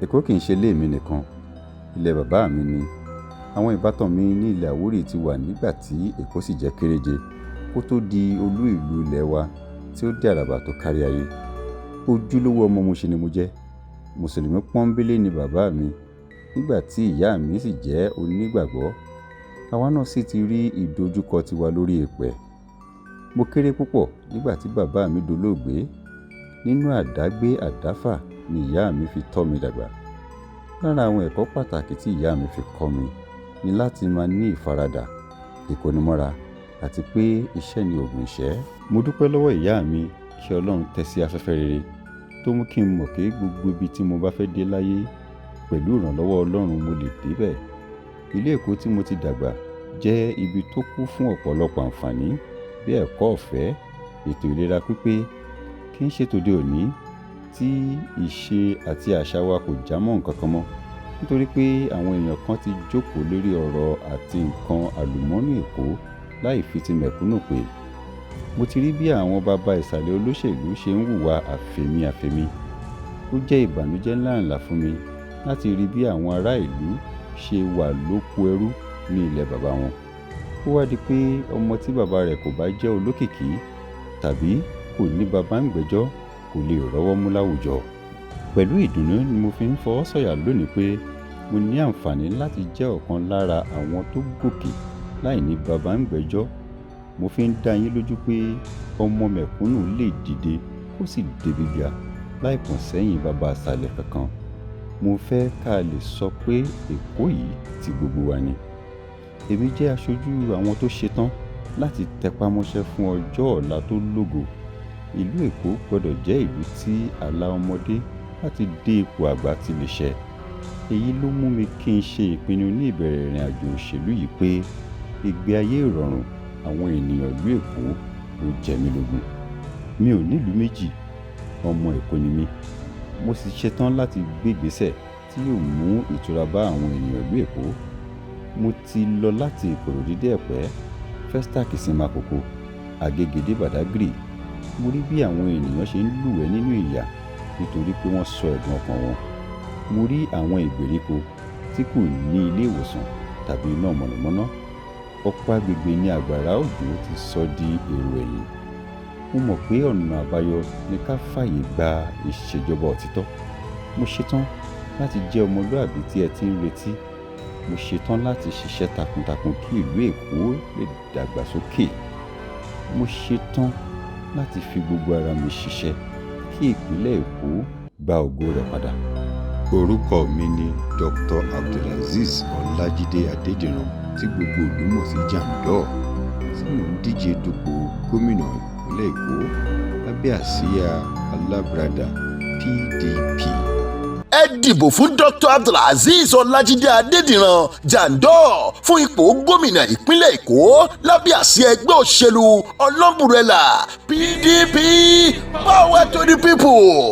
Èkó kì í ṣe ilé mi nìkan, ilé bàbá mi ni. Àwọn ìbátan mi ní ilẹ̀ Àwórì ti wà nígbà tí Èkó sì jẹ́ kéréje kó tóó di olú ìlú ilé wa tí ó di àràbà tó kárí ayé. Ojúlówó ọmọ Mushin ni mo jẹ́. Mùsùlùmí pọ́nńbélé ni bàbá mi nígbà tí ìyá mi sì jẹ́ onígbàgbọ́. Àwa náà sì ti rí ìdojúkọ tiwa lórí eèpẹ̀. Mo kéré púpọ̀ nígbà tí bàbá mi dolóògbé. Nínú àdágbé àdáfà ni ìyá mi fi tọ́ mi dàgbà. Lára àwọn ẹ̀kọ́ pàtàkì tí ìyá mi fi kọ́ mi ni láti máa ní ìfaradà, ìkónimọ́ra àti pé iṣẹ́ ni òògùn ìṣẹ́. Mo dúpẹ́ lọ́wọ́ ìyá mi, kí Ọlọ́run tẹ́ sí afẹ́fẹ́ rere, tó mú kí n mọ̀ pé gbogbo ibi tí mo bá fẹ́ dé láyé, pẹ̀lú ìrànlọ́wọ́ Ọlọ́run, mo lè débẹ̀. Ìlú Èkó tí mo ti dàgbà jẹ́ ibi tó kún fún ọ̀pọ̀lọpọ̀ àǹfààní bí ẹ̀kọ́ ọ̀fẹ́, ètò ìlera pípé, kì í ṣe tòde òní tí ìṣe àti àṣà wa kò já mọ́ nǹkan kan mọ́ nítorí pé àwọn èèyàn kan ti jókòó lórí ọrọ̀ àti nǹkan àlùmọ́ọ́nì Èkó láì fi ti mẹ̀kúnnù pé. Mo ti rí bí àwọn baba ìsàlẹ̀ olóṣèlú ṣe ń hùwà àfẹ̀mí àfẹ̀mí. Ó jẹ́ ìbànújẹ́ ńláǹlà fún mi láti rí bí àwọn ará ìlú ṣe wà lóko ẹrú ní ilẹ̀ baba wọn. Ó wá di pé ọmọ tí bàbá rẹ̀ kò bá jẹ́ olókìkí tàbí kò ní baba ńgbẹ́jọ́ kò lè rọ́wọ́ mú láwùjọ. Pẹ̀lú ìdùnnú ni mo fi ń fọwọ́ sọ̀yà lónìí pé mo ní àǹfààní láti jẹ́ ọ̀kan lára àwọn tó gòkè láì ní baba ńgbẹ́jọ́. Mo fi ń dá yín lójú pé ọmọ mẹ̀kúnnù lè dìde kó sì débi gíga láì kàn sẹ́yìn baba ìsàlẹ̀ kankan. Mo fẹ́ ká lè sọ pé Èkó yìí ti gbogbo wa ni. Èmi jẹ́ aṣojú àwọn tó ṣetán láti tẹpá mọ́ṣẹ́ fún ọjọ́ ọ̀la tó lógo. Ìlú Èkó gbọ́dọ̀ jẹ́ ìlú tí àlá ọmọdé láti dé ipò àgbà ti lè ṣẹ. Èyí ló mú mi kí n ṣe ìpinnu ní ìbẹ̀rẹ̀ ìrìnàjò òṣèlú yìí pé ìgbé ayé ìrọ̀rùn àwọn ènìyàn ìlú Èkó ló jẹ mí lógún. Mi ò nílùú méjì, ọmọ Èkó ni mí. Mo sì ṣetán láti gbé ìgbésẹ̀ tí yóò mú ìtura bá àwọn ènìyàn ìlú Èkó. Mo ti lọ láti Ìkòròdú dé Ẹ̀pẹ́, Festac sí Makoko, Agége dé Badagry. Mo rí bí àwọn ènìyàn ṣe ń lúwẹ̀ẹ́ nínú ìyà nítorí pé wọ́n sọ ẹ̀dùn ọkàn wọn. Mo rí àwọn ìgbèríko tí kò ní ilé ìwòsàn tàbí iná mọ̀nàmọ́ná. Ọ̀pọ̀ agbègbè ní àgbàrá òjò ti sọ di èrò ẹ̀yìn. Mo mọ̀ pé ọ̀nà àbáyọ ni ká fààyè gba ìṣèjọba òtítọ́. Mo ṣetán láti jẹ́ ọmọlúàbí tí ẹ ti ń retí. Mo ṣetán láti ṣiṣẹ́ takuntakun kí ìlú Èkó lè dàgbàsókè. Mo ṣetán láti fi gbogbo ara mi ṣiṣẹ́ kí ìpínlẹ̀ Èkó gba ògo rẹ̀ padà. Orúkọ mi ni Dr. Abdulazeez Ọlájídé Adédìran, tí gbogbo ìlú mọ̀ sí Jandor, tí mò ń díje dupò gómìnà ìpínlẹ̀ Èkó lábẹ́ àsíá alábùradà PDP. Ẹ dìbò fún Dr Abdulazeez Ọlájídé Adédìran Jandor fún ipò gómìnà ìpínlẹ̀ Èkó lábẹ́ àsíá ẹgbẹ́ òṣèlú ọlọ́mbrẹ́là PDP. Power to the people.